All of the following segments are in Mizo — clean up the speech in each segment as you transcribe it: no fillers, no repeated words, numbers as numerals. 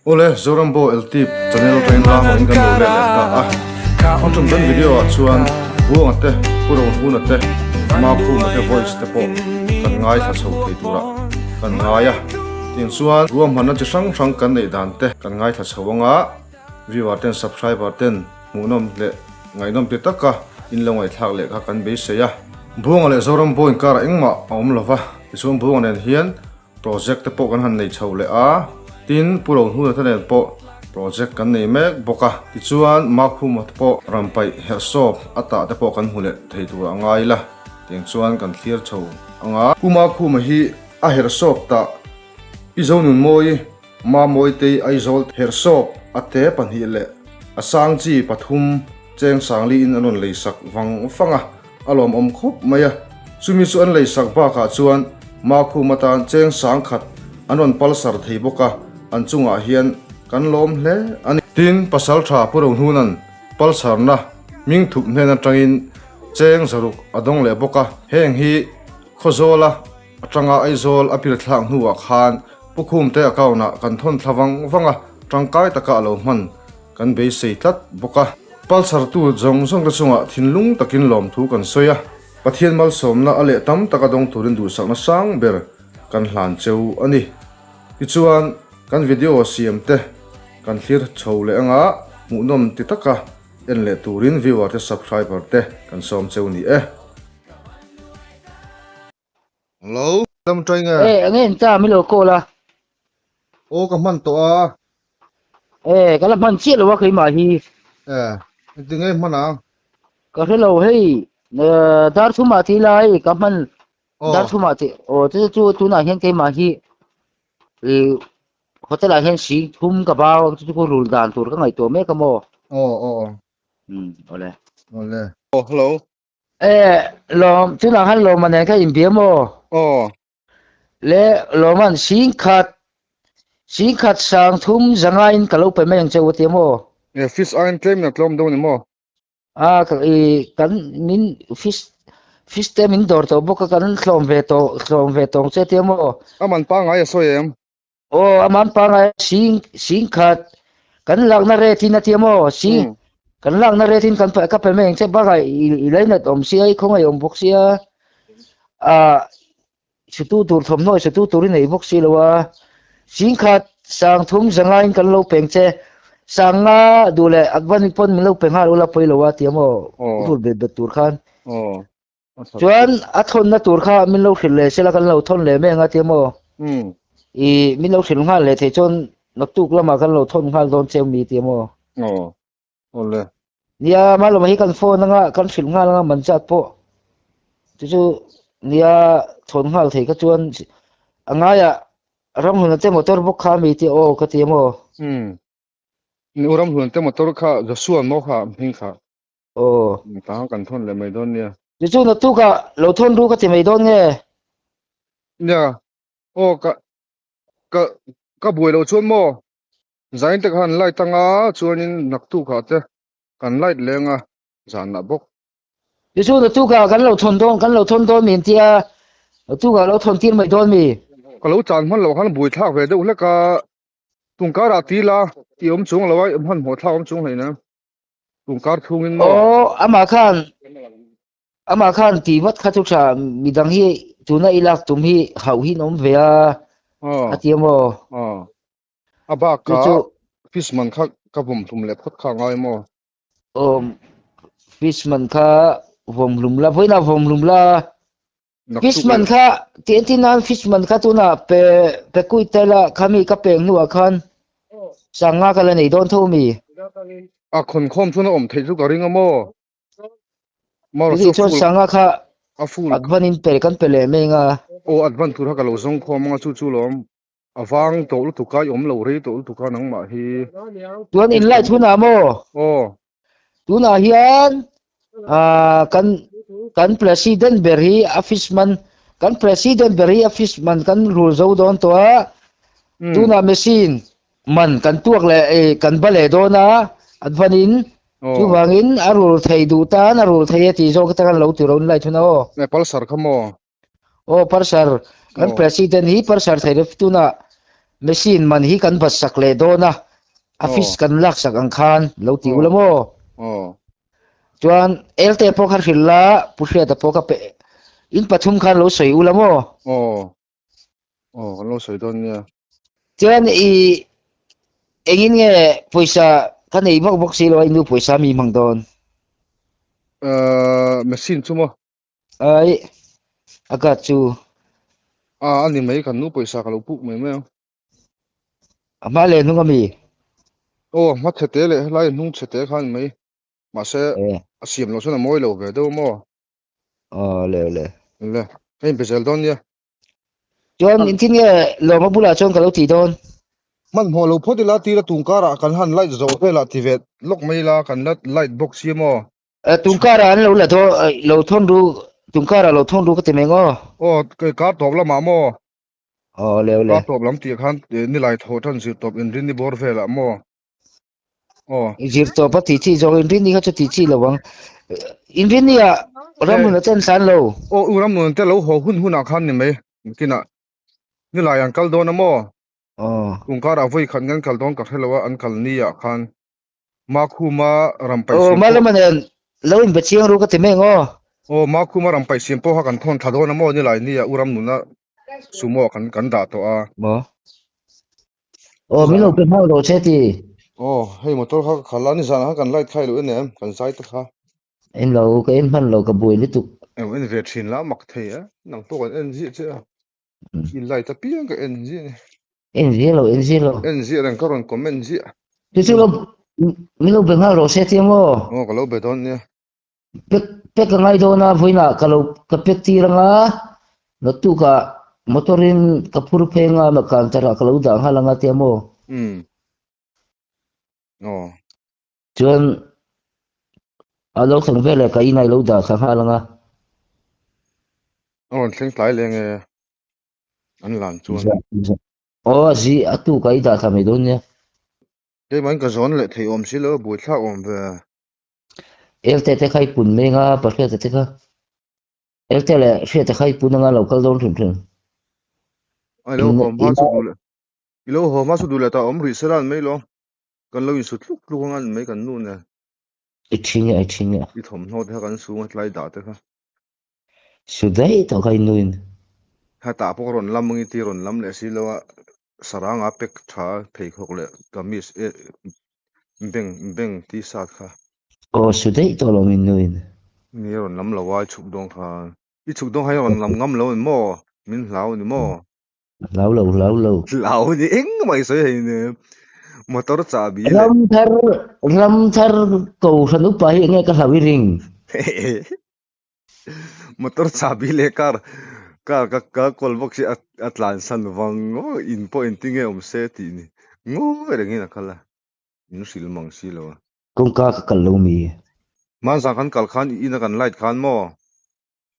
Awle, Zorambo LT channel atangin Ramo in kan lo let leh ta a. Tun tum kan video ah chuan Buanga te, Pu Rohuna te, Makhuma te voice te pawh kan ngaithla chho thei turah kan ngai a. Tiang chuan ruahmanna chi hrang hrang kan neih dan te kan ngaithla chho anga viewer ten subscriber ten hmuhnawm leh ngaihnawm ti taka in lo ngaihthlak leh kha kan beisei a. Buanga leh Zorambo inkarah engmah a awm lova, tichuan Buanga nen hian Project te pawh kan han nei chho leh a, tin Pu Rohnuna te nen pawh project kan nei mek bawk a, tichuan Makhuma te pawh rampaih herhsawp a tah te pawh kan hmu leh thei tur a ngai ila tiang chuan kan thlir chho ang a. Pu Makhuma hi a herhsawp tah Pi Zonunmawi, Mamawitei Aizawl herhsawp a te pahnih leh a sang chi pathum cheng sangliin an rawn leisak vang vang a. A lawmawm khawp mai a, chumi chu an leisak bakah chuan Makhum atan cheng sang khat an rawn palsar thei bawk a, an chungah hian kan lawm hle a ni. Tin, Pasaltha Pu Rohnuna'n palsarna hming thup hnen atangin cheng zaruk a dawng leh bawk a, heng hi Khawzawla atanga Aizawl a pil thlak hnuah khan Pu Khumte account-ah kan thawn thla vang vang a, tangkai taka a lo hman. Kan beisei tlat bawk a. Palsartu zawng zawng te chungah thinlung takin lawmthu kan sawi a, Pathian malsawmna a leh tam taka dawng turin duhsakna sang ber kan hlan cheu a ni. Tichuan, kan video siam te kan thlir chho leh anga hmuhnawm ti taka en leh turin viewer te subscriber te kan sawm cheu ni e. Hello. Dam tawih nge? Eh, enge in ta mi lo call a. Aw ka hman tawh a. Eh, ka la hman chiah lo a keimah hi. Eh, engti nge hman ang? Ka hre lo hei, eh, dar thumah ti lai ka hman dar Aw. thumah ti aw chu chu tunah hian keimah hi eh hotel ah hian sing thum ka bau chu chu rul dan tur ka ngaihtuah mek a maw. Aw aw aw. Um, awle. Awle. Aw, hello. Eh, lawm, tunah khan lawma nen kha inbia maw? Aw. Le, lawman sing khat, sing khat sang thum zangain ka lo pe mai ang che u tia maw? Eh, fish aiin tlem in a tlawm deuh ni maw? A, ka, i, kan, min, fish, fish te min dawr tawh bawk a, kan tlawm ve tawh, tlawm ve tawng che tia maw? A man pangngai a sawi em? Aw, a man pangngai sing, sing khat, kan lakna rate in a tia maw? Sing, kan lakna rate in kan ka pe mai ang che bakah i i lainat awm sia, i khawngaih awm bawk sia, ah sutu tur thawmhnaw sutu tur i nei bawk si lo a, sing khat sang thum zanga in kan lo peng che, sang nga duh leh advance pawn min lo pe nghal ula pawi lo a tia maw? Rul bet bet tur khan. Aw. Chuan a thawnna tur kha min lo hrilh leh sela kan lo thawn leh mai anga tia maw? I min lo hrilh nghal leh thei chuan naktuk lamah kan lo thawn nghal dawn cheu mi tia maw? Aw, awle. Nia, Malawma hi kan phone anga kan hrilh nghal anga man chat pawh chu chu nia thawn nghal thei kha chuan a ngaiah ramhluna te motor bawk kha mi tia aw ka tia maw? Ni u ramhluna te motor kha Joshua maw kha hming kha? Aw. Tang kan thawn leh mai dawn nia. Chu chu naktukah lo thawn ru ka ti mai dawn nge? Nia. Aw ka ka ka buai loh chuan maw? Zain te khan light anga chuanin naktukah te kan light leng a zanah bawk. Chu chu naktukah kan lo thawn dawn kan lo thawn dawn mi an tia naktukah lo thawn tir mai dawn mi? Ka lo chan hman loh khan buai thlak ve deuh hlek a tungkarah ti la i awm chung lo a i hmanhmawh thlak awm chung hleinem. Tungkar chhungin maw? Aw, amah khan amah khan ti vat kha chu tha midang hi tuna i lak tum hi hauh hi an awm ve a a ti maw? Aw. A bak kha fish man kha ka vawm hlum leh phawt kha ngai maw? Aw, fish man kha vawm hlum la, vawiinah vawm hlum la. Fish man kha ti entir nan fish man kha tunah pe pe kuit te la khami ka peng hnuah khan sanga ka la nei dawn tho mi. A khawn khawm chuan a awm theih chu ka ring a maw? Mawr chu chuan sanga kha a full advan in pe kan pe leh mai nga. Aw advan tur kha ka lo zawng khawm anga chu chu lawm a vang tawh lutuk a i awm lo rei tawh lutuk a nangmah hi. Chuan in light hunah maw? Aw. Tunah hian ah kan kan president ber hi a fish man kan president ber hi a fish man kan rul zo dawn tawh a tunah machine man kan tuak leh eh kan ba leh dawn a advanin chuvangin a rul thei duh tan a rul thei a tih zawk te kan lo ti rawn lai thun a aw. Eh palsar kha maw? Aw palsar kan president hi palsar thei lo tunah. Machine man hi kan bat sak leh dawn a, a fees kan lak sak ang khan lo ti ula maw? Chuan Elte pawh kha hrilh la, Pu Hriata pawh kha pe in pathum khan lo sawi ula maw? Aw kan lo sawi dawn nia. Chuan i engin nge pawisa ka nei vak bawk si lo a, i nu pawisa mi hmang dawn? Machine chu maw? Ai, a gat chu. A a ni mai kan nu pawisa ka lo puk mai mai ang. A hma leh hnung ami? Aw a hma chhete leh helai hnung chhete kha a ni mai. Mahse a siam loh chuan a mawi lo ve deuh maw? Aw le le. Le, ka inpe zel dawn nia. Chuan engtin nge lawma bulah chuan ka lo tih dawn? Hmanhmawh lo phawt ila tira tungkarah kan han light zawh velah ti ve lawk mai ila kan la light bawk si maw? Tungkarah an lo la dawn lo thawn ru tungkarah lo thawn ru ka ti mai ngaw. Aw kar tawp lamah maw? Aw le le. Kar tawp lam tih khan nilai thaw tan zir tawp inrin ni bawr velah maw? Aw. Zir tawp a tih chi zawk inrin ni kha chu tih chi lo ang. Inrin ni ah ramnun a chen tlan lo. Aw u ramnun te lo haw hun hunah khan ni mai kinah nilai an kal dawn a maw? Aw. Tungkarah vawi khat nge an kal dawn ka hre lo a an kal ni ah khan Makhuma ram paih Aw siam pawh. Malama nen lo inbe chiang ru ka ti mai ang aw. Aw Makhuma ram paih siam pawh kha kan thawn thla dawn a maw nilai nia u Ramnuna sumo kan kan dah tawh a. Maw? Aw min lo pe hmang rawh che ti. Aw hei motor kha ka khalh a nizanah khan kan light kha i lo en em kan zai te kha. En lo ka en hman lo ka buai lutuk. Eng en ve thin la mak thei e nang pawh kan en ziah che a. I light apiang ka en ziah ni. En ziah lo, en ziah lo. En ziah reng ka rawn comment ziah. Chu chu lo min lo be nghal rawh se tia maw? Aw ka lo be dawn nia. Pek pek ka ngai dawn a vawiinah ka lo ka pek tir anga naktukah motor in ka phur pheng a counter ah ka lo dah nghal anga tia maw? Umm. Aw. Chuan a lo thleng vel leh ka inah i lo dah thla nghal ang a. A rawn thleng tlai leng e an lan chuan. Aw a zi a tuk ah i dah thla mai dawn nia. Keimah in ka zawn leh thei awm si lo a buaithlak awm ve. Elte te kha i pun meng a Pahriata te kha. Elte leh Hriata kha i pun anga lo kal dawn hrim hrim. A lo haw hma chu duh leh i lo haw hma chu duh leh ta awm rih se lan mai lo. Kan lo insu tluk tluk anga ni mai kan nu nen. I ṭhi nge, i ṭhi nge. I thawmhnaw te kha kan su a tlai dah te kha. Su daih tawh kha i nu in. Hetah pawh ka rawn lam angi ti rawn lam leh si lo a, saranga pack tha pheikhawk leh kamis e beng beng t-shirt kha. Aw su daih tawh lo min nu in. Ni rawn lam lo a i chhuk dawn khan. I chhuk dawn khan i rawn lam ngam lo ni maw? Min hlau ni maw? Hlau lo, hlau lo. Hlau ni engmah i sawi hei ni. Motor chahbi leh. Ramthar, Ramthar Kohhran upa hi enge ka hlau i ring? Motor chahbi leh car, car ka ka kawl bawk si a a tlan san vang ngaw in pawh engtin nge awm se tih ni ngawi rengin a kal a, in hrilh mang si lo a. Kawngka ka kal lo mi? Hmanzang kan kal khan i ina kan light khan maw?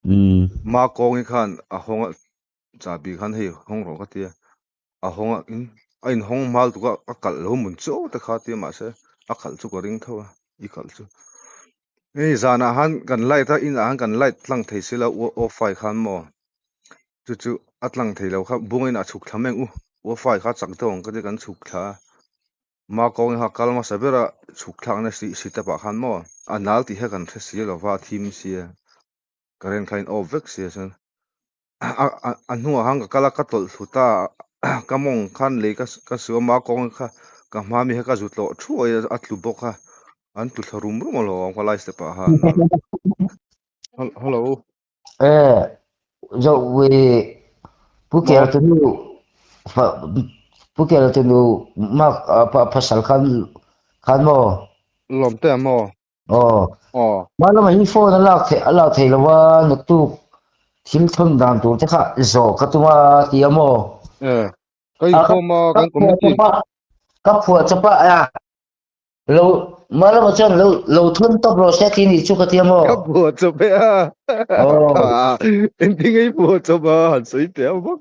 Umm. Ma kawngi khan a hawng a Chahbi khan hei hawng rawh ka tia, a hawng a in a inhawng hmal tuk a, a kalh lo mun chaw te kha tia mahse a kalh chu ka ring tho a, i kalh chu. Hei zanah han kan light a inah han kan light tlang thei sila wifi khan maw chu chu a tlang thei lo kha bung inah chhuk thla mai ang u, wifi kha chak deuh ang ka tia kan chhuk thla a, Makawng kha kal hmasa bera chhuk thlakna step ah khan maw a nal tih kha kan hre si lova a thim sia current kha a in off vek sia chuan. A hnungah khan ka kal a ka tawlh thlu ta a ka mawng khan lei ka ka su a makawng kha ka hma mi kha ka zu tlawh thuai a a tlu bawk a an tlu thla rum rum alawm ka lai step ah khan Hello E zo we pu kel tu nu pu kel tu nu mak pasal khan khan maw lawm te maw Aw. Aw. Hma lamah hi phone a lak theih a lak theih lo a, naktuk thil thawn dan tur te kha zawh ka tum a ti a maw? E. Ka inkhawm a, kan committee. Ka phuah chawp a, a lo hma lamah chuan lo lo thawn tawp rawh se ti nih chu ka ti a maw? Ka phuah chawp e a. Aw. Engtin nge i phuah chawp a, han sawi teh ang vak.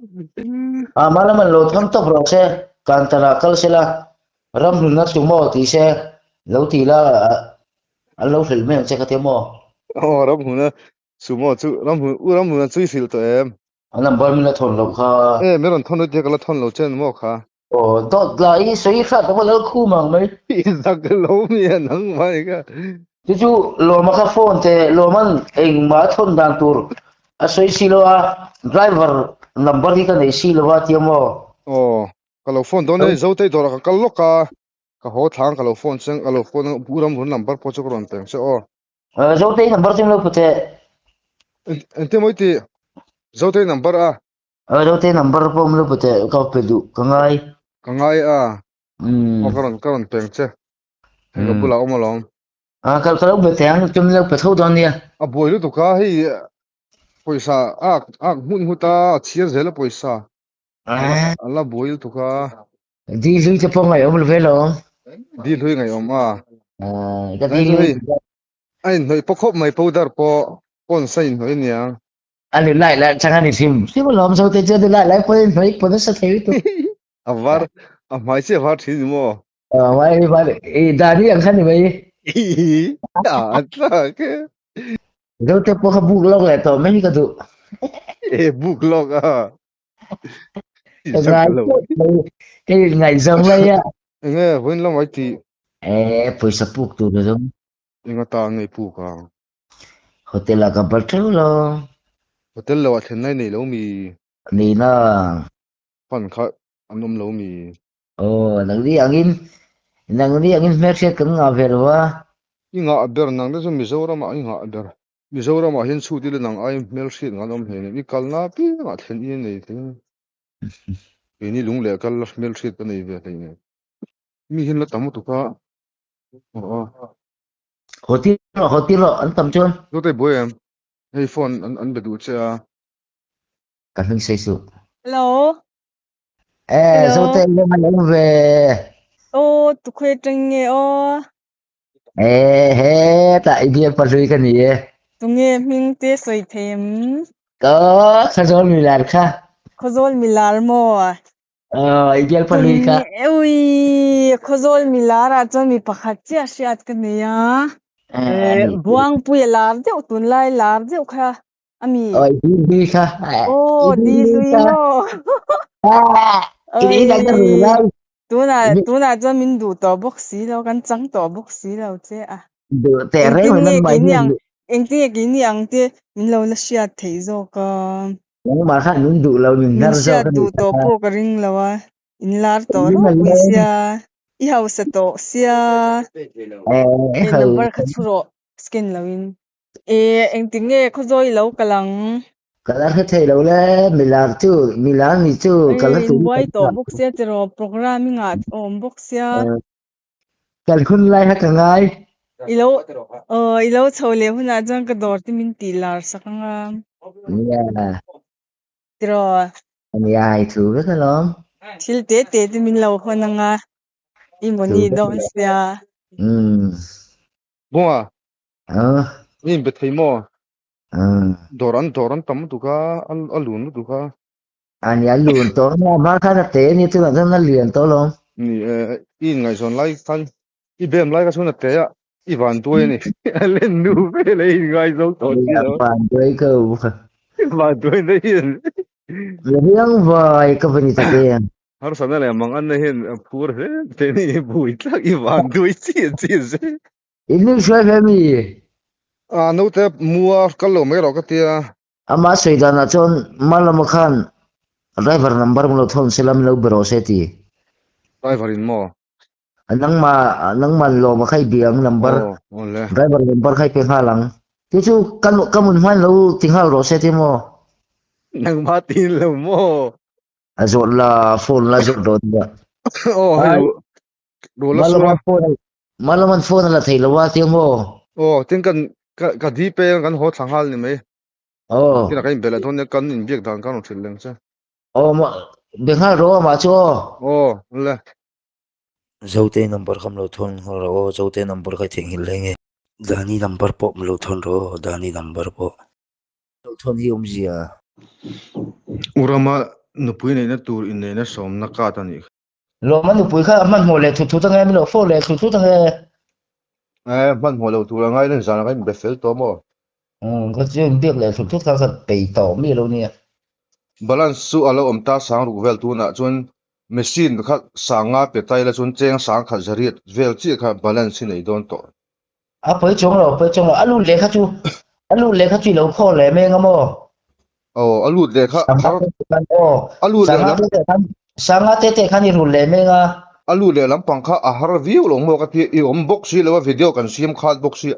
A hma lamah lo thawn tawp rawh se, counter ah kal sela, Ramhlun a tlu maw tih se lo ti la an lo hrilh mai ang che ka ti maw? Aw Ramhlun a sumo chu Ramhlun u Ramhlun a chu i hrilh tawh em? A number min la thawn loh kha. E min rawn thawn tia ka la thawn lo che maw kha? Aw dawt la i sawi hrat a lal khum ang mai. I zak lo mi a nang mai ka. Chu chu Lawma kha phone te Lawman engmah a thawn dan tur a sawi si lo a, driver number hi ka nei si lo a tia maw? Aw ka lo phone dawn e, Zotei dawrah ka kal lawk a, ka haw thlang ka lo phone cheng ka lo phone a, Pu Ramhlun number pawh chu ka rawn peng che aw. Zotei number chu min lo phu teh. Engtin maw i tih? Zotei number a. Zote number pawh min lo pe teh ka pe duh ka ngai. Ka ngai a. Aw ka rawn ka rawn peng che. Hei ka bulah awm alawm. A ka ka lo be teh ang chu min lo pe tho dawn nia. A buai lutuk a hei pawisa ak ak hmun hmut a a chhiar zel a pawisa. A la buai lutuk a. Di hlui te pawh ngaihawm lo ve alawm. Di hlui ngaihawm a. Ka di hlui. A inhnawih pawh khawp mai powder pawh pawn sa inhnawih aniang. A ni lai lai chang a ni hrim hrim alawm zo te chu a ni lai lai pawhin hmai pawn nasa thei lutuk. A var a hmai chiah a var thin ni maw? A hmai var i dani ang kha ni mai. A tlak e. Zo te pawh kha buk lawk leh tawh mai hi ka duh. E buk lawk a. Ka ngai ka ngaihzawng lai a. Enge vawiin lamah i tih? E pawisa puk tur ka zawng. Enga ta ngei puk ang? Hotel ah ka bal theuh lo. Hotel lo ah thlenna i nei lo mi? Nei na. Fan kha an awm lo mi? Aw, nangni angin, nangni angin hmelhriat kan ngah ve lo a. I ngah ber nang te chu Mizoram ah i ngah ber. Mizoram ah hian chhut ila nang ai hmelhriat ngan awm hleinem. I kalna apiang ah thlen i nei thei. Keini lung leh kal hmelhriat ka nei ve hleinem. Mi hian la tam lutuk a. Aw. Haw tir rawh, haw tir rawh, an tam chuan. Zotei buai em? Hei phone an an be duh che a. Ka hming sawi suh. Hello. Eh, Hello. Zotei lo ngai awm ve. Aw, tukhawi atang nge aw. Eh, hetah i biak pahlui ka ni e. Tunge hming te sawi thei em? Ka Khawzawl milar kha. Khawzawl milar maw? Aw, i biak pahlui kha. Ui, Khawzawl milar ah chuan mi pakhat chiah hriat ka nei a. Eh, Buangpui a lar deuh tunlai lar deuh kha a mi. Aw, i hlui kha. Aw, di hlui maw. I dang ka ru lai. Tunah tunah chuan min duh tawh bawk si lo, kan chang tawh bawk si lo che a. Duh teh reng Engtin mai nge nangmah keini hian ang engtin nge keini ang te min lo la hriat theih zawk a. Nangmah khan min duh lo min Min hnar zawk hriat a nih duh kha. tawh pawh ka ring lo a, in lar tawh Min ropui aleng. sia, i hausa tawh sia. Eh, E number kha chhu rawh, scan lo in. E engtin nge khawzawi lo kal ang? Ka la hre thei lo le, milar chu, milar ni chu ka la Ei, tum in buai tawh bawk sia tiraw, programming ah awm bawk sia. Kan hun lai kha ka ngai. I lo, aw, i lo chho leh hunah chuan ka dawr te min tih lar sak ang a. Nia. Tiraw. Nia, i thu vek alawm. Thil te te te min lo hawn ang a, i money dawn sia. Umm. Bunga. Aw. I inbe thei maw? Dawr an dawr an tam lutuk a, a lun lutuk a. A ni, a lun tawh a, hma khan a te a nia, tunah chuan a lian tawh alawm. Ni e, i inngaihzawn lai khan i bem lai kha chuan a te a, i van duai a ni. A len nu vel a i inngaizawng tawh si lo. A van duai ka u kha. I van duai na hian. Riang vai ka va ni tak em. Harsatna leh mang anna hian a phur hle te ni, bui tlak i van duai chiah chiah zel. I hming hruai ve mi? A naute mua kal lo mai rawh ka tia. Amah sawi danah chuan Malama khan driver number min lo thawn sela min lo be rawh se ti. Driver in maw? Nangma nangman lawma kha i bia ang number Aw awle. Driver number kha i pe nghal ang. Chu chu ka ka mun hmain lo ti nghal rawh se ti maw? Nangmah tin lo maw? A zawt la phone la zawt dawn nia. Aw hei ru la sura. Malama phone Malaman phone a la thei lo a tia maw? Aw, tin kan ka ka di peng kan haw thla nghal ni mai. Aw. Tin a kan inbelh dawn nia kan inbiak dan kan rawn hrilh leng che. Aw ma be nghal rawh amah chu aw. Aw, le. Zote number kha mlo thawn nghal rawh aw, Zote number kha i theihnghilh hle nge. Dani number pawh mlo thawn rawh aw, Dani number pawh. Lo thawn hi awmzia. U Rama nupui neihna tur inneihna sawmna card a nih kha. Lawma nupui kha a hmanhmawh leh thut thut ange, min lo fawh leh thut thut ange. Eh, hmanhmawh lo tur angai nen zanah khan inbe fel tawh maw? Umm, ka chu inbiak leh thut thut kha ka peih tawh mi lo nia. Balance chu a lo awm ta sang ruk vel tunah chuan Machine kha sanga pe ta ila chuan cheng sang khat zariat vel chiah kha balance hi nei dawn tawh. A pawi chuang lo, a pawi chuang lo. A lut leh kha chu, a lut leh kha chu i lo khawl leh meng a maw? Aw, a lut leh kha Sanga har, te te khan aw, a lut leh sanga lam, te te khan, sanga te te khan i rul leh meng a. A lut leh lampang kha a har viau lo maw ka ti, i awm bawk si lo a, video kan siam khat bawk si.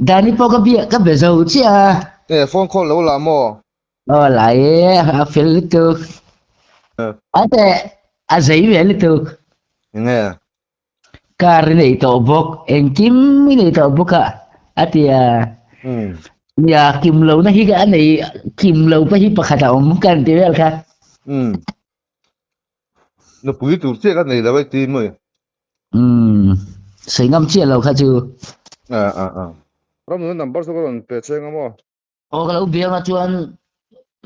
Dani pawh ka bia, ka be zo chiah a. E, phone call lo la maw? Aw la e, a fel lutuk. A te, a zei ve lutuk. Enge? Car i nei tawh bawk, engkim i nei tawh bawk a, a ti a. Nia, kim lohna hi a nei, kim lo pawh hi pakhat a awm ka han ti vel kha. Nupui tur chiah ka nei lo e ti mawi. Umm, sawi ngam chiah lo kha chu. A a a. Ramnuna number chu ka rawn pe cheng a maw? Aw ka lo biang a chuan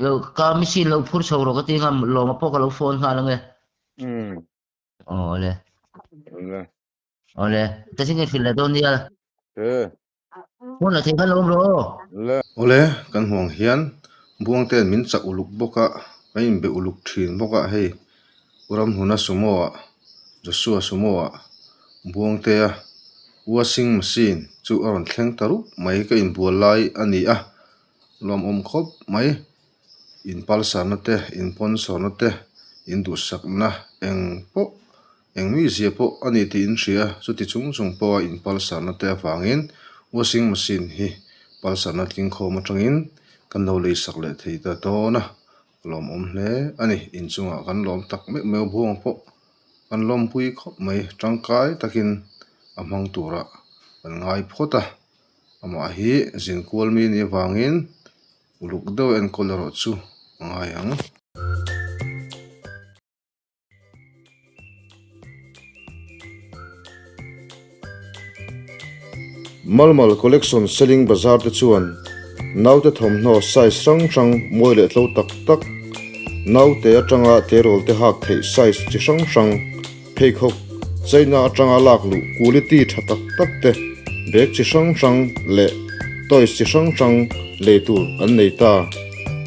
lo ka machine lo phur chho rawh ka ti ngam, lawma pawh ka lo phone nghal ange. Umm. Awle. Awle. Awle. Ta chin nge hrilh leh dawn nia. E. Hmun la thei khan lo awm rawh aw. Le. Awle, kan hmuh ang hian Buangte'n min chak uluk bawk a, kan inbe uluk thin bawk a, hei U Ramhluna Sumo ah, Joshua Sumo ah Buangtea washing machine chu a rawn thleng ta rup mai, ka inbual lai a ni a, lawmawm khawp mai. In palsarna te, in pawnsawrna te, in duhsakna eng pawh, eng mizia pawh a ni tih in hria a, chuti chung chung pawha in palsarna te avangin washing machine hi palsarna tlingkhawm atangin kan lo leisak leh thei ta dawn a, lawmawm hle a ni. Inchungah kan lawm tak meuh meuh buang pawh kan lawmpui khawp mai, tangkai takin a hmang turah kan ngai phawt a, amah hi zinkual mi nih avangin Uluk deuh enkawl erawh chu a ngai ang. Malmal Collection Selling Bazar te chuan naute thawmhnaw size hrang hrang mawi leh tlo tak tak, naute atanga tleirawl te hak theih size chi hrang hrang, pheikhawk China atanga lak luh quality tha tak tak te, bag chi hrang hrang leh toys chi hrang hrang lei tur an nei ta.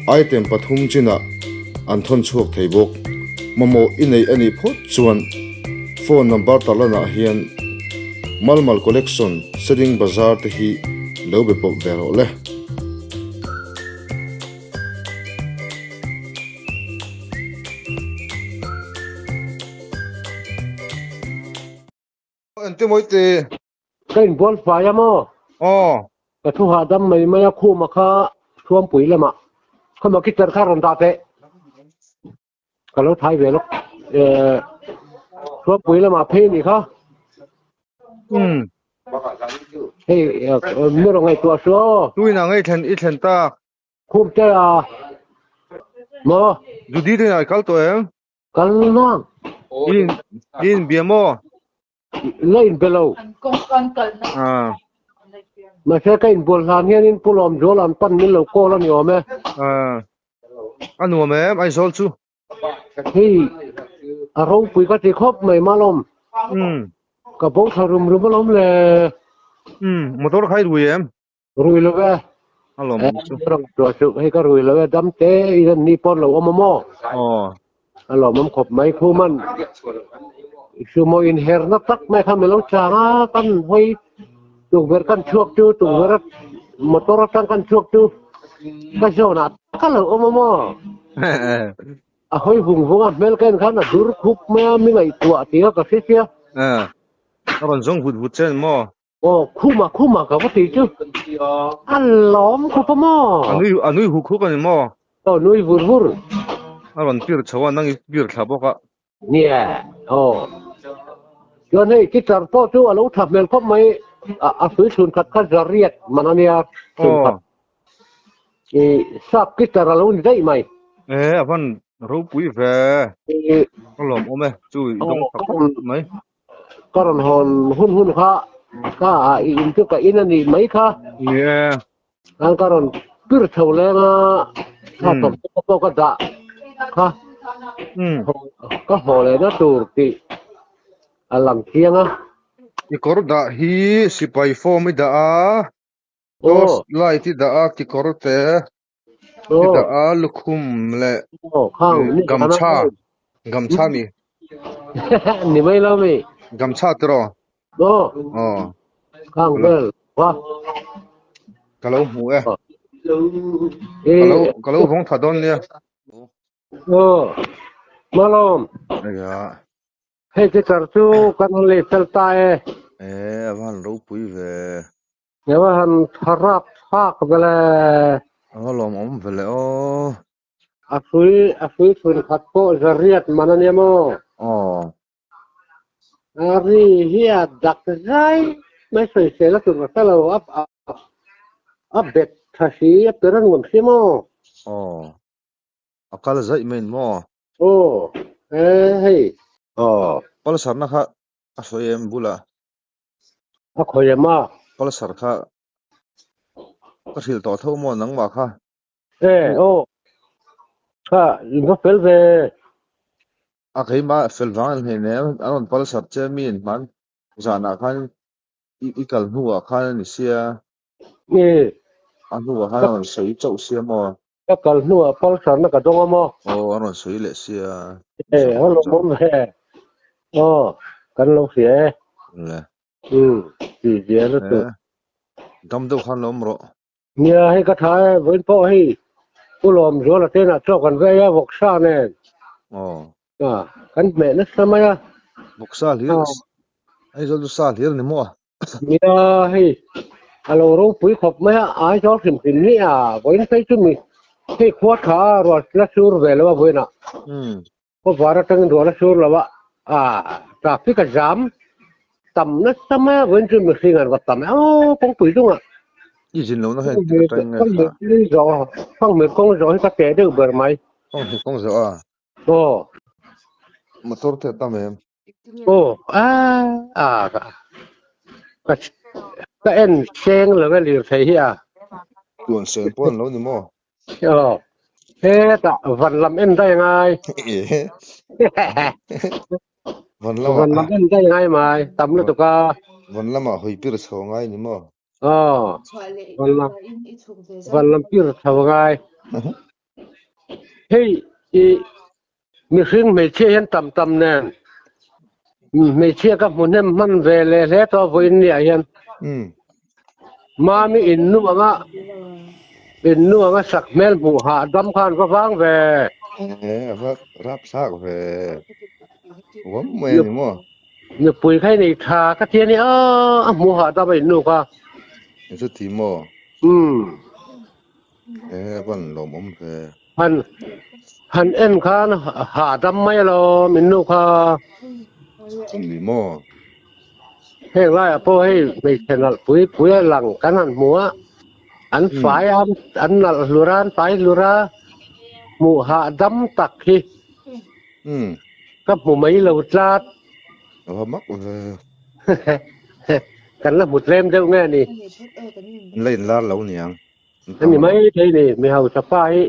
Item pathum chinah an thawn chhuak thei bawk. Mamawh i nei a nih phawt chuan phone number tarlanah hian Malmal Collection Selling Bazar te hi lo be pawp ve rawh le. Engti mawi ti? Ka inbual fai a maw? Aw. Ka thu hahdam mai mai a khuma kha Thuampui lamah khama guitar kha rawn dah teh. Ka lo thai ve lawk. Eh, Thuampui lamah phei a nih kha. Umm. Hei, mi rawn ngaihtuah suh aw. Tuina ngei thlen i thlen tak. Khum te a maw? Judy te inah i kal tawh em? Kal nang. I in i inbia maw? La inbe lo. Ah. Mahse ka inbual hlan hianin Pu Lawmzual an pan min lo call a ni awm e. Ah. A nuam em Aizawl chu? Hei a ropui ka ti khawp mai Malawm. Umm. Ka bo thla rum rum alawm le. Umm motor kha i rui em? Rui lo e. A lawm awm chu. Rang tua chu hei ka rui lo e dam te i ran ni pawn lo awm a maw? Aw. A lawm awm khawp mai khu man. Sumo in her na tak mai kha milo chang a kan hawi tukverh kan chhuak chu tukverh motor atang kan chhuak chu ka zawn ah tak a lo awm a maw? A hawi vung vung a hmel ka en khan a dur khup mai a mi ngaihtuah tih kha ka hre sia. A rawn zawng vut vut che ni maw? Aw, khuma khuma ka va ti chu. A lawm khawp a maw? A nui a nui huk huk a ni maw? Aw, nui vur vur. A rawn pir chho a, nang i pir thla bawk a. Nia, aw. Chuan hei guitar pawh chu a lo tha hmel khawp mai, a hrui chhun khat kha zariat man a nia, chhun khat. I sap guitar a lo ni daih mai. E, a van ropui ve. Ka lawm awm e, chu i dawng tha khawp mai. Ka rawn hawn hun hun kha ka ah i in chu ka in a nih mai kha. Ni e. Khan ka rawn pir chho leng a, kha thawmhnaw pawh ka dah kha. Ka haw leh na tur tih a lang chiang a. I kawr dah hi sipai form i dah a, torch light i dah a, kekawr te i dah a, lukhum leh gamchha, gamchha mi. Ni mai lo mi? Gamchha tiraw? Aw. Aw. Khang vel va. Ka lo hmu e. Ka lo ka lo vawng tha dawn nia. Aw. Malawm. Aya. Hei guitar chu kan han lei fel ta e. E a va han ropui ve. A va han tha rap thlak ve le. A va lawmawm ve le aw. A hrui a hrui thun khat pawh zariat man a nia maw? Aw. A ri hi a dak zai mai sawisel a tur ka hre lo a a bet tha si a per a nuam si maw? Aw. A kal zaih mai in maw? Aw e hei. Aw. Pulsar na kha a sawi em bulah? A khawi em a? Pulsar kha ka hrilh tawh tho maw nangmah kha? E aw. Kha in va fel ve. A keimah fel vang an hei nem an rawn pulsar che mi in hman zanah khan i kal hnuah khan a ni sia. E. A hnuah khan a rawn sawi chauh sia maw? Ka kal hnuah pulsar na ka dawng a maw? Aw a rawn sawi leh sia. E a lawmawm ve. Aw kan lo hria e. Le. Umm tih zia lutuk. E dam deuh khan lo awm rawh. Nia hei ka tha e vawiin pawh hei Pu Lawmzuala tenah chaw kan vei a vawksa nen. Aw. A kan hmeh nasa mai a. Vawksa hlir Aizawl chu sa hlir ni maw? Nia hei a lo ropui khawp mai a Aizawl hrim hrim ni a vawiin phei chu mi hei khua tha a rual la sur ve lo a vawiinah. Khaw var atangin rual a sur lo a a traffic a jam tam nasa mai a vawiin chu mihring an va tam e aw kawngpui chungah. I zin lohna hian engtik atangin nge thla? Fanghmir kawng zawh hi ka teh deuh ber mai. Fanghmir kawng zawh a? Aw. Motor te a tam em? Aw a a ka ka en seng lo e lirthei hi a. Tuan seng pawh an lo ni maw? Aw hetah van lam en daih angai. Van lamah Van lam en daih angai mai tam lutuk a. Van lamah hawi pir chho angai ni maw? Aw van lam van lam pir chho angai. Hei i mihring hmeichhia hian tam tam nen hmeichhia ka hmu hnem hman ve leh hle tawh a vawiin niah hian mami in nu anga in nu anga sak hmel hmuh hahdam khan va vang ve. E a va rap thlak ve uam mai a ni maw? Nupui kha i nei tha ka ti a ni a a hmuh hahdam a in nu kha. Chuti maw? Umm. E a van lawmawm ve. Han han en khan hahdam mai alawm in nu kha. Ni maw? Heng laiah pawh hei hmeichhe nalh pui pui a lang kan han hmu a, an fai a, an nalh hlur a, an fai hlur a, hmuh hahdam tak hi ka hmu mai lo tlat. A va mak ve. Kan la hmu tlem deuh nge ni? An la inlar lo niang. Ani mai thei ni, mi hausa pa hi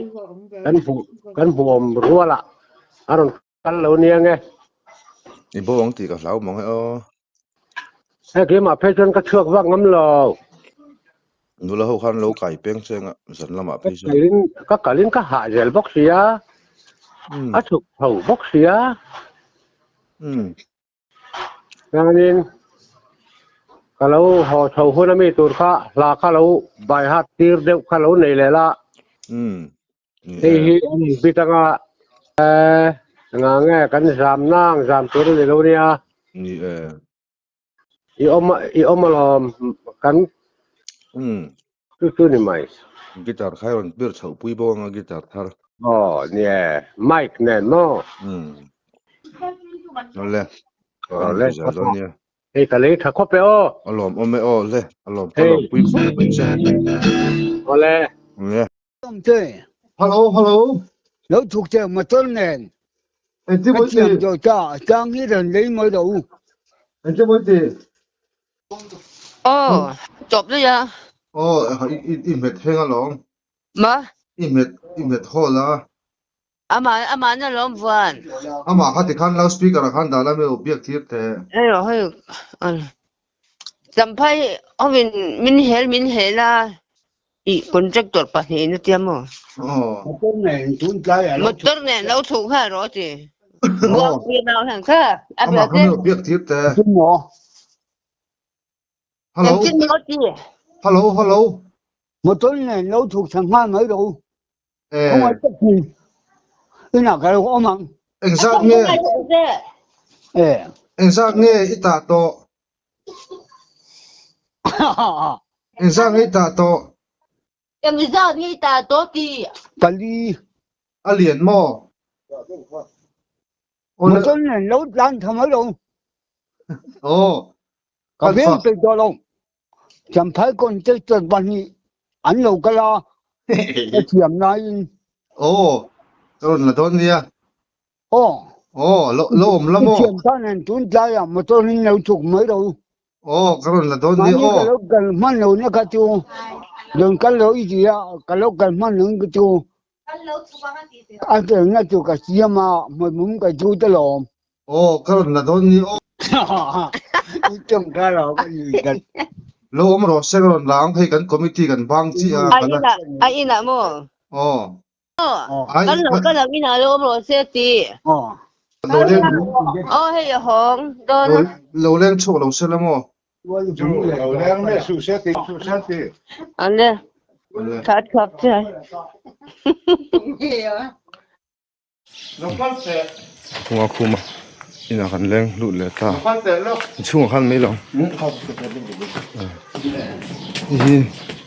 kan hmuh kan hmuhawm rual ah a rawn kal lo nia nge. I bo ang tih ka hlau mang e aw. Hei keimah phei chuan ka chhuak vak ngam lo. Nula ho khan lo kai peng cheng a zan lamah phei chuan. Ka kalin ka hah zel bawk sia, a chhuk tho bawk sia. Chuanin ka lo haw chho hun ami tur kha hla kha lo by heart tir deuh kha lo nei leh la. Hei hi an inbit anga enga nge kan zam nang zam tur a ni lo nia. Ni e. I awm i awm alawm kan chu chu ni mai. Guitar kha i rawn pir chhoh pui bawk anga guitar thar. Aw ni e mic nen maw. Awle. Awle. Hei ka lei tha khawp e aw. A lawm awm e aw le a lawm ka lawm pui khawp mai che. Awle. Awle. Hello hello. Lo thuk che motor nen. Engtin Ka mawi ti? thiam zo ta chang hi rawn lei mai rawh u. Engtin mawi ti? Aw, chawp daih a. Aw, i i i hmet heng alawm. Ma? I hmet i hmet hawl a. Amah amah na lawm vuan. Amah kha tikhan loudspeaker ah khan dah la mi u biak tir teh. Hei rawh hei Champhai hovin min hel min hel a. I contractor pahnihin a tia maw? Aw. Motor nen tun tlai a lo Motor nen lo chhuk nghal rawh a ti. Buang pui nau hang kha. A Amah bia kha te. mi biak tir te. Chu maw? Hello. Engtin maw ti? Hello, hello. Motor nen lo chhuk thla nghal mai rawh u. Eh. Khawngaih takin inah ka lo awm ang. Engzat nge? Eh. Engzat nge i tah tawh? Engzat nge i tah tawh? Engzat nge i tah tawh ti? Pali. A lian maw? Motor nen lo tlan tha mai rawh u. Aw. Ka veng peih tawh lo. Champhai contractor pahnih an lo kal a, ka thiam laiin. Aw, ka rawn la dawn nia. Aw. Aw, lo lo awm la maw? Ka thiam tan an tun tlaiah motor in lo chhuk mai ro. Aw, ka rawn la dawn nia Mahni aw. ka lo kal hman lo na kha chu rawn kal lo i ti a, ka lo kal hman lo ka chu a felna chu ka siam a, hmuihmum ka chu ta lawm. Aw, ka rawn la dawn nia aw. I tawngka lo ka nui dat. Lo awm rawh se ka rawn la ang, hei kan committee kan bang chiah a, A inah, a inah maw? Aw. Aw, kan lo kal ang inah lo awm rawh se ti. Aw. Lo leng Aw, hei a hawng dawn a. Lo leng chhuak lo se la maw? Lo leng nge suh se ti, suh se ti. An le. Tha chhuak che. Khuma khuma inah kan leng lut leh ta inchhungah khan mai lo hi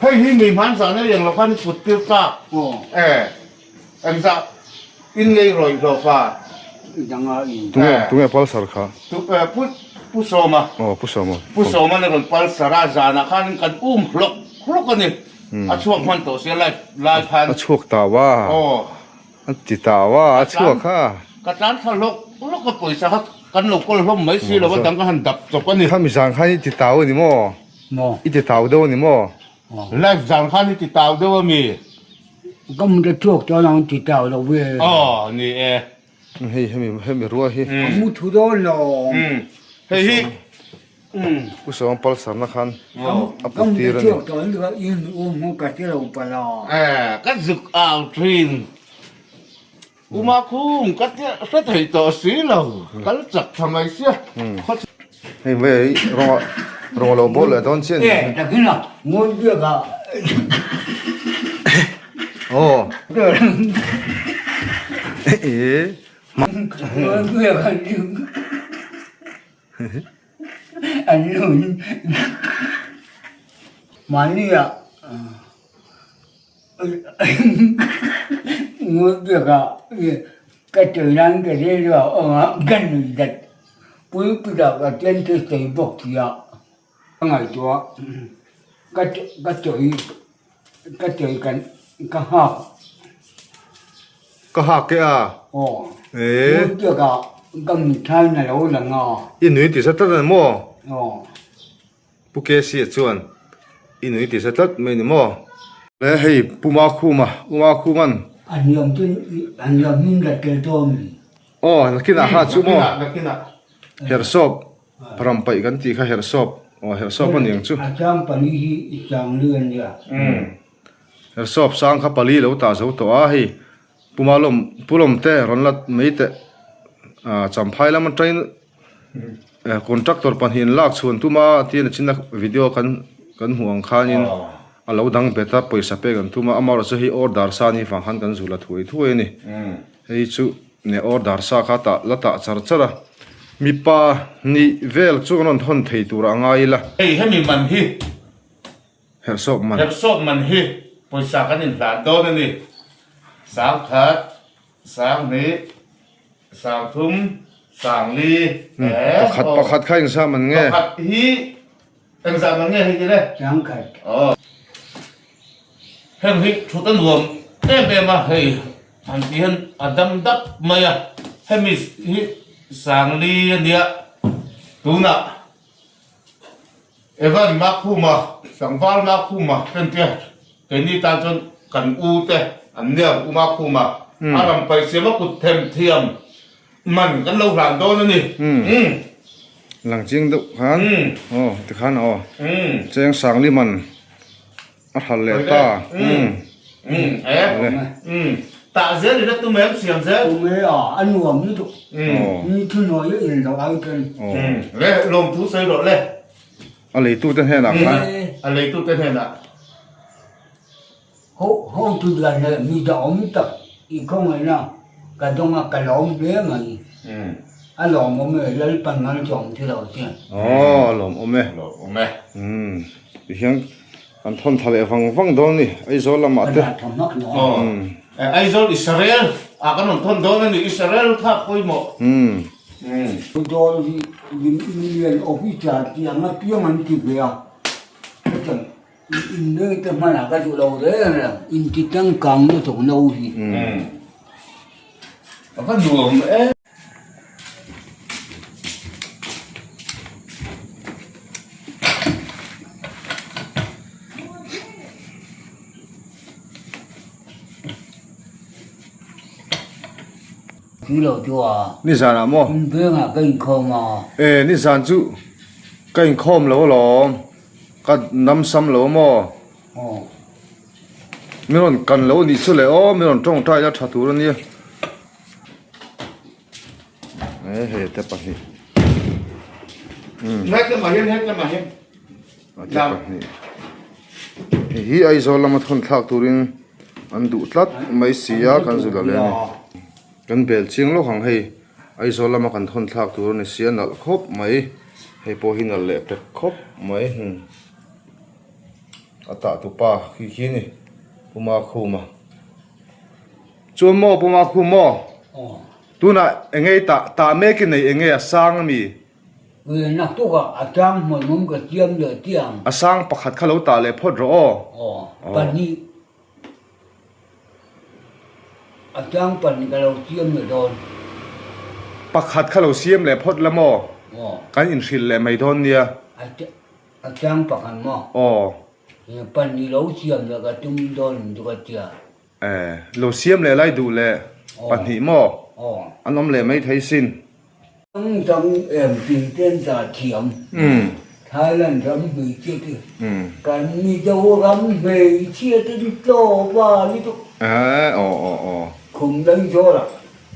Hei hi mi hman zah nei eng lo khan i put tir tlak e engzah in ngei rawih hlawh fa tunge tunge palsar kha pu pu sawma aw pu sawma pu sawma na rawn palsar a zanah khan kan um hlawk hlawk a ni a chhuak hman tawh sia live lai khan a chhuak tau a aw A ti tau a, a chhuak a. Ka tlan thla hlawk hlawk a pawisa kha kan lo kawl hlawm mai si lo a dang ka han dap chawp a ni. Khami zan khan i ti tau a ni maw? Maw. I ti tau deuh a ni maw? Live zan khan i ti tau deuh a mi? Ka mu ta chhuak chuan ang ti tau lo ve. Aw ni e. Hei hemi hemi rua hi. Ka mu thu dawn lo. Hei hi Pu Sawm Palsarna khan a put tir a ni. Ka zuk au thin. Uma khum ka tia hre thei tawh si lo. Kal chak tha mai sia. Hei mai rawng rawng a lo bawl leh dawn chian ni. Aw. An lun mahni ah ngawih ah ka tel nan ka rilru ah awm a ka nui dat pulpit ah ka chen chu sawi bawk si a ka ngaihtuah ka ka chawi ka chawi kan ka nghak Ka hak e a. Aw. Ngawih ah ka mitthai na lo lang a. I nui ti sa tlat a ni maw? Aw. Pu Kesi chuan i nui ti sa tlat mai ni maw? Le hei Pu Makhuma, U Makhuman. A hniam chu a hniam hming la tel dawn mi. Aw nakinah kha chu maw? Nakinah nakinah. Herhsawp ram paih kan tih kha herhsawp aw herhsawp a ni ang chu. A chang pali hi i chang li a nia. Herhsawp sang kha pali lo tah zo tawh a hei Pu Malawm Pu Lawmte rawn la mai teh Champhai lam atangin Contractor pahnih in lak chhuan tum a tiin a chinna video kan kan hmuh ang khanin a lo dang bet a pawisa pek an tum a amaherawhchu chu hei order sa ni vang khan kan zul a thuai thuai a ni hei chu ne order sa kha tah la tah char char a mipa nih vel chu an rawn thawn thei tur a ngai ila. Hei hemi man hi Herhsawp man. Herhsawp man hi pawisa kan inhlan dawn a ni sangkhat sanghnih. Sangthum, Sangli, eh. Pakhat pakhat kha engzah man nge? Pakhat hi engzah man nge hei tile? Changkhat. Aw. Heng hi thut a nuam em em a, hei han tih hian a dam dap mai a. Hemi hi Sangli a nia tunah Evan Makhuma, Tlangval Makhuma te an tia, keini tan chuan kan u te an nia, U Makhuma, a ram paihsiam a kut them thiam man kan lo hlan dawn a ni. Lang ching deuh khan, aw tikhan aw, cheng sangli man a hral leh ta. Tah zel i la tum em siam zel? Tum e a, a nuam lutuk. Ni thu hnuai a in loh ai chuan. Le, lawmthu sawi rawh le. A leitute hnenah khan. A leitute hnenah. Ho hotu dan leh mi dahawm tak i khawngaihna ka dawng a, ka lawm hle mai. A lawmawm e, Lalpan malsawm che lo che. Aw, a lawmawm e. Lawmawm e. Tihian kan thawn tha leh vang vang dawn ni, Aizawl lamah te. Ka dah tha hmak lo. Aw, Aizawl Israel ah kan rawn thawn dawn a ni, Israel kha pawimawh. Aizawl hi Union Officer tih ang apiang an ti ve a, hetiang In te hmanah ka duh lo reng reng, in ti tangkang lutuk no hi. A va nuam e. Chu lo chu a. Nizanah maw? In vengah ka inkhawm a. E, nizan chu ka inkhawm lo alawm. Ka nam sam lo maw? Mi rawn kan lo nih chu le aw, mi rawn tawngtai la tha tur a nia. E he te pahnih. Het lamah hian, het lamah hian. A te pahnih. Hei hi Aizawl lama thawn thlak turin an duh tlat mai si a, kan zul a le a ni. Kan bel chiang lawk ang hei, Aizawl lama kan thawn thlak tur a ni sia nalh khawp mai, hei pawh hi nalh leh pek khawp mai hmm a tah tu pa khi khi a ni Pu Makhuma chuan maw Pu Makhum maw tunah eng nge i tah tah mek i nei eng nge a sang a mi? Naktukah a chang hmuhnawm ka siam leh chiang. A sang pakhat kha lo tah leh phawt rawh aw. Aw pahnih. A chang pan ka lo siam leh dawn. Pakhat kha lo siam leh phawt la maw? Kan inhrilh leh mai dawn nia. A chang pakhat maw? Aw. Pan i lo siam leh ka tum dawn chu ka tia. E, lo siam leh lai duh leh pahnih maw? Aw. An awm leh mai thei sin. Dang dang em tih ten dah thiam. Thailand ram hmeichhia te kan Mizoram hmeichhia te chu tlawm a lutuk. Khum dang zawr ah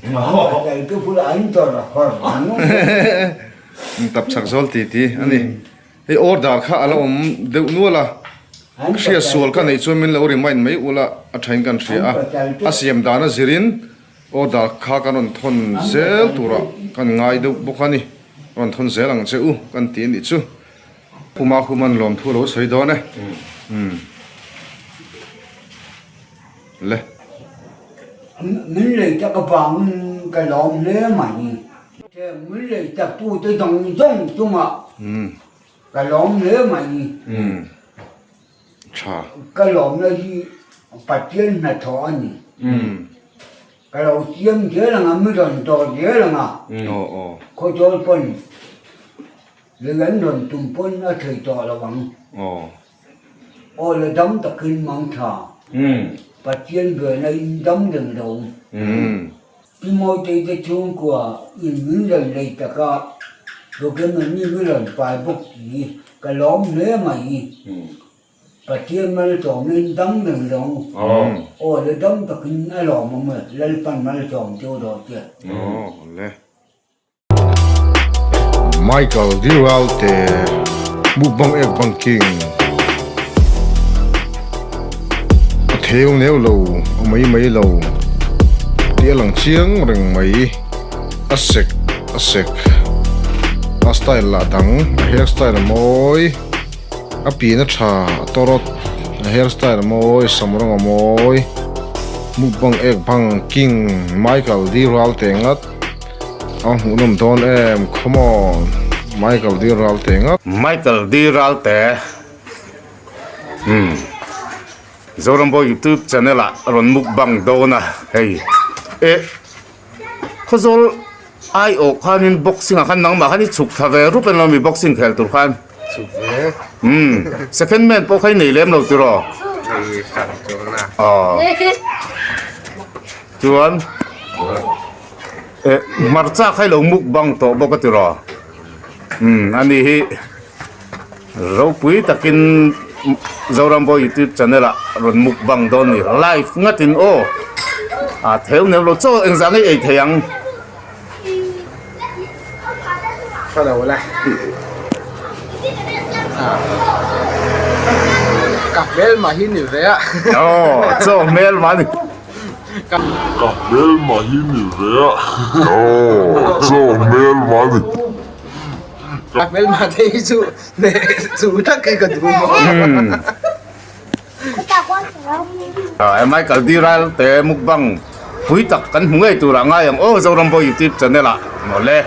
an pasal te bulah an dawr hawr ang. Tap chak zawl ti ti a ni. Hei order kha a la awm deuh nual a. Hriat sual ka neih chuan min lo remind mai ula a thain kan hria a. A siam dan a zirin. Order kha kan rawn thawn zel turah kan ngai deuh bawk a ni. Rawn thawn zel ang che u kan ti a nih chu. Khuma khuman lawmthu lo sawi dawn e. Umm. Le. Min lei tak avangin ka lawm hle mai. Min lei tak tute zawng zawng chungah ka lawm hle mai. Umm. Tha. Ka lawmna hi Pathian hnathawh a ni. Ka lo siam zel ang a, mi rawn dawr zel ang a. Khawzawl pawn lei an rawn tum pawn a thei tawh lo ang. Aw la dam takin mang tha. Pathian vena in dam reng lo. Pi Mawitei te chhungkua in min rawn lei tak a, Rogemani min rawn pai bawk si, ka lawm hle mai. Pathian malsawmin dam reng lo, aw la dam takin a lawmawm e, Lalpan malsawm chu rawh che. Michael Diralte mukbang ek bang king a theu neu lo a mai mai lo tih a lang chiang reng mai a sek a sek a style lah dang a hair style a mawi a pian a tha a tawrawt a hair style a mawi sam rawng a mawi mukbang ek bang king Michael Diralte ngat. A hmuhnawm dawn em come on Michael D Ralte ngap. Michael D Ralte umm Zorambo youtube channel ah rawn mukbang dawn a hei e Khawzawl ai awh khanin boxing ah khan nangmah khan i chhuk thla ve rup emaw mi boxing khel tur khan chhuk ve umm second man pawh kha i nei lem lo tiraw nei hran chuang na aw chuan. Eh hmarcha kha ilo mukbang tawh bawk a ti raw umm ani hi ropui takin Zorambo youtube channel ah rawn mukbang dawn a ni live ngatin aw. A theu neu lo chaw engzah nge ei thei ang? Hre lo le. Ka hmel mah hi ni ve a. Aw, chaw hmel mah ni. Ka hmel mah hi ni ve a. Aw, chaw hmel mah ni. Ka hmel mah te hi chu chu tak hi ka duh maw. Michael D Ralte mukbang pui tak kan hmu ngei turah ngai ang aw Zorambo YouTube channel ah mawle.